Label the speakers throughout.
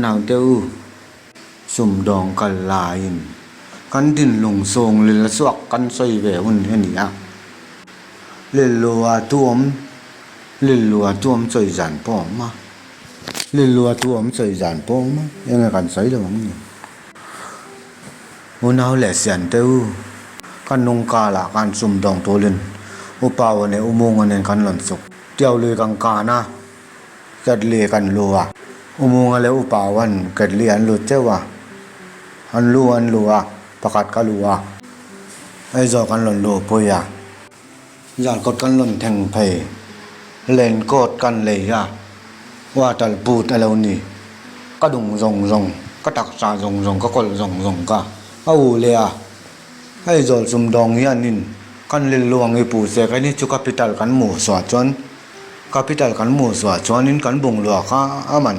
Speaker 1: naute u, sumdawng kal laiin kan dinlung sawng lil suak kan sawi ve hun hi a ni a. Lillua tu awm, lillua tu awm sawi zan pawh a awm a, lillua tu awm sawi zan pawh a awm a, enge kan sawi lo ang ni. Unau leh siante u, ka nungkal ah khan sumdawng tulin Upaua leh Umunga nen kan rawn chuk. Tiaului kan kan a, Ketli kan lu a. Umunga leh Upaua'n Ketli an lut teuh a, an lu an lu a, pakhat ka lu a. Aizawl kan rawn luhpui a, Zarkawt kan rawn thleng phei, Raincoat kan lei a, water boot a lo ni. Ka dung zawng zawng, ka taksa zawng zawng, ka kawlh zawng zawng ka a u leh a. Aizawl sumdawng hianin kan rilruang i pu che ka ni chu capital kan hmuh suah chuan capital kan hmuh suah chuanin kan bungrua kha a man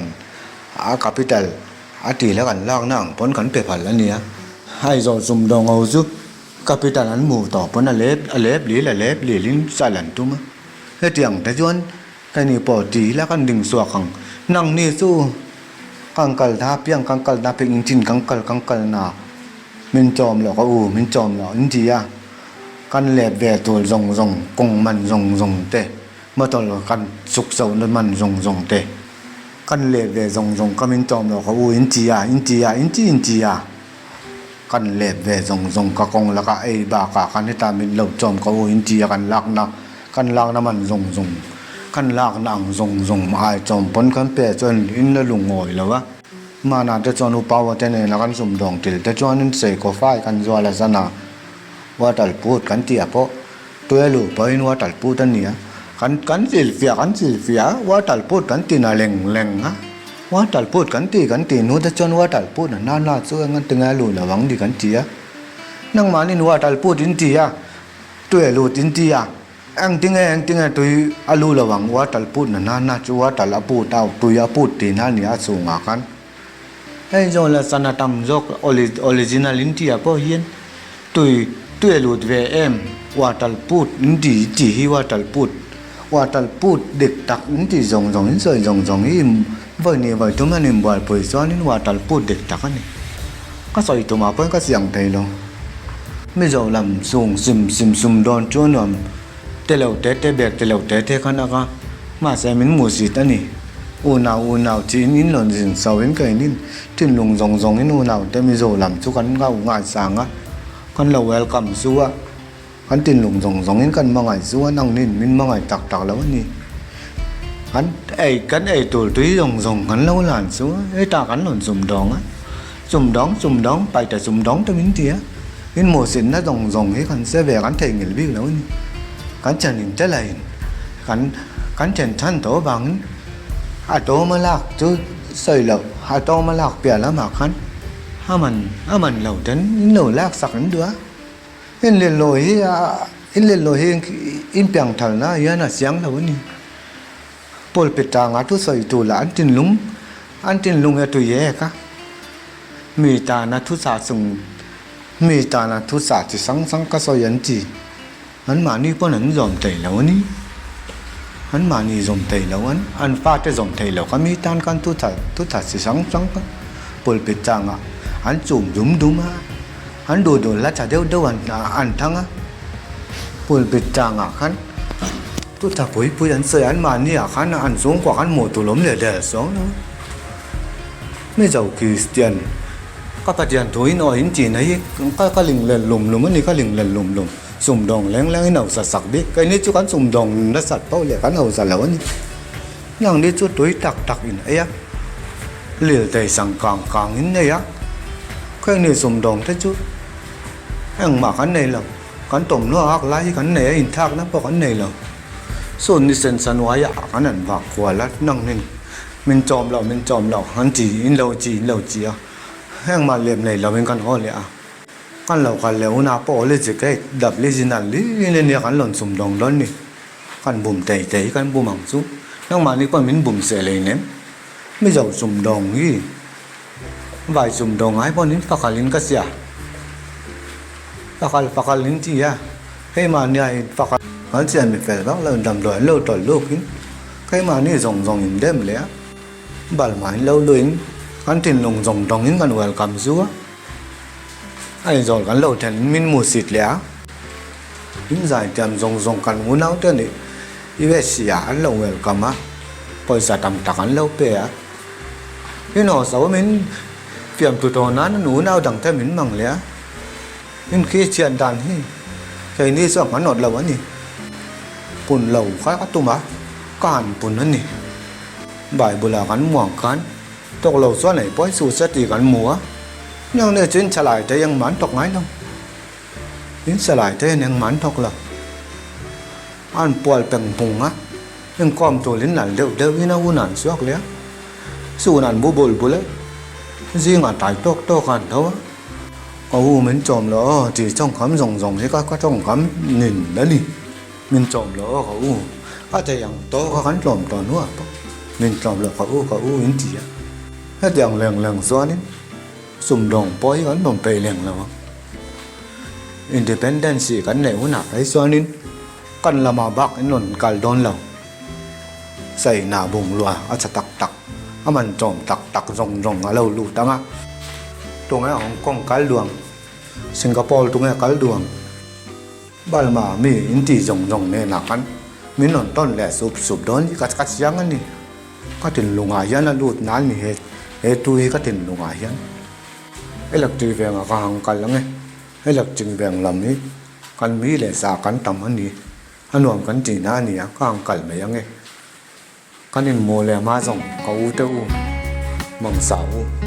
Speaker 1: a capital a tih la kan lakna ang pawn kan pe phal a nia. Aizawl sumdawng ho chu Capital an hmuh tawh pawn a lep a lep lil a lep lilin sal an tum a, hetiang te chuan heni pawh ti ila kan ding chhuak ang, nang ni chu kan kal na piang kan kal na piang engtin kan kal kan kal na min chawm loh ka u min chawm loh an ti a, kan lep ve tur zawng zawng kawng man zawng zawng te motor kan chuk chhoh na man zawng zawng te kan lep ve zawng zawng ka min chawm loh ka u in ti a in ti a in ti in ti a. Kan let ve zawng zawng ka kawng lakah ei bakah kan heta min lo chawm ka u in ti a kan lakna kan lakna man zawng zawng kan lakna ang zawng zawng ai chawm pawn kan pe chuan in la lungawi lo a hmanah te chuan upaua te nena kan sumdawng til te chuanin seikaw fai kan zual a zan a water put kan tih ah pawh tuelu pawhin water put a ni a kan kan chilfiah kan chilfiah a water put kan ti na leng leng a. Water put kan ti kan tih hnu te chuan water put a nana chu eng ati ngai lu lo ang ti kan ti a. Nangmahniin water put in ti a, tui a lut in ti a, eng tinge eng tinge tui a lu lo ang water put na nana chu water a put a tui a put tih na a ni a chhungah khan. Hei zawng la sana tam zawk original in tih ah pawh hian tui tui a lut ve em water put in ti tih hi water put water put dik tak in tih zawng zawng in sawi zawng zawng hi vawi ni vawi tum an inbualpui chuanin water put dik tak a ni ka sawi tumah pawhin ka siam thei lo Mizo lam chung sim sim sum dawn chu a nuam te lo te te bag te lo te te khan a ka mahse min hmuh zit a ni. Unau unau chi in in rawn zin chho in ka in in thinlung zawng zawng in unau te Mizo lam chu kan ngau ngai sang a, kan lo welcome chu a, kan thinlung zawng zawng in kan hmangaih chu a, nang nin min hmangaih tak tak lo a ni. Kan ei kan ei tur tui zawng zawng kan lo lan chu a, hetah kan rawn zum dawng a, zum dawng zum dawng paita zum dawng te min ti a, in hmuhsitna zawng zawng hi kan che ve kan theihnghilh bik lo a ni. Kan chanin te lah in kan kan then than tawh avangin a tawm a lak chu sawi loh a tawm a lak piah lamah khan a man a man lo ten in lo lak sak an duh a inlello hi a inlello hi inpiang thalna hian a chiang lo a ni pulpit tanga thu sawi tur lah an tinlung an tinlung hi a tui ek a mi tana thu chah chung mi tana thu chah chi hrang hrang ka sawi an ti. An mahni pawn an zawm thei lo a ni. An mahni zawm thei lo an, an fate zawm thei lo kha mi tan khan thu tha thu tha chi hrang hrang kha pulpit changah an chum dum dum a, an duh duh hla tha deuh deuh an an thang a. Pulpit changah khan thu tha pui pui an sawi a, an mahni ah khan an chhungkua khan hmuh tur awm leh der suang lo. Mizo Kristian ka Pathian thu in aw in tih na hi ka ka ling len lum lum a ni, ka ling len lum lum. Sumdawng leng leng in hausa sak bik. Keini chu kan sumdawng nasat poh leh kan hausa lo a ni. Nangni chu tui tak tak in ei a, lirthei sang kang kang in nei a. Keini sumdawng te chu engmah kan nei lo. Kan tawmhnaw hak lai hi kan nei a, inthakna pawh kan nei lo. Sun ni sen sanuaiah kan han vak kual a, nangnin min chawm loh min chawm loh an ti in lo chi in lo chi a, engmah lem nei lovin kan haw leh a. Kan lo kal leh hunah pawh awle che ka dap leh zin a li in ania kan rawn sum dawng dawn ni. Kan bum thei thei hi kan bum ang chu. Nangmahni pawh min bum seh lei nem. Mizo sum dawng hi vai sum dawng ai pawhin pakal in ka sia. Pakal pakal in ti a, keimahni a in pakal. Kan chian mi fel vak lo in damdawi an lo tawlh luk in keimahni zawng zawng in dem leh a. Balma in lo luin Kan thinlung zawng dawngin kan welcome zu a, Aizawl kan lo thlen in min hmuhsit leh a, in zaitiam zawng zawng kan unau te nih USA ah an lo welcome a, pawisa tam tak an lo pe a, in haw zo min fiamthu tawh nan an unau dang te min mang leh a, in Christian dan hi keini chuan kan awt lo a ni, pun lo kha ka tum a, ka han pun a ni, Bible ah kan muang khan. Tawk lo chuan ei pawi chu che tih kan hmu a, hniang nih chu in chalai te engmah an thawk ngai lo, in chalai te hian engmah an thawk lo, a an pual peng pung a, inkawm tur in nal deuh deuh in a hun an chhuak leh a, chun an bu bul bul a, zingah tai tawk tawk a an tho a, ka u min chawm lo aw tih tawngkam zawng zawng hi ka ka tawngkam nin a ni. Min tlawm lo aw ka u, a thei ang tawk a kan tlawm tawh hnuah pawh min tlawm lo ka u ka u in ti a. Hetiang leng leng chuanin sumdawng pawh hi kan rawn peih leng lo ang. Independence hi kan neih hunah phei chuanin kan lamah bak in rawn kal dawn lo. Saihna bunglua a tha tak tak, a man tlawm tak tak zawng zawng a lo lut ang a. Tunge Hong Kong kal duang, Singapore tunge kal duang. Balma mi in tih zawng zawng hnenah khan min rawn tawn leh sup sup dawn hi ka ka chiang a ni. Ka thinlungah hian a lut nan ni he he tu hi ka thinlungah hian electric vengah ka hang kal ang e. Electric veng lam hi kan mi leh sa kan tam a ni, a nuam kan tihna a ni a, ka hang kal mai ang e. Kan inhmuh leh hma zawng ka u te u, mangsa u.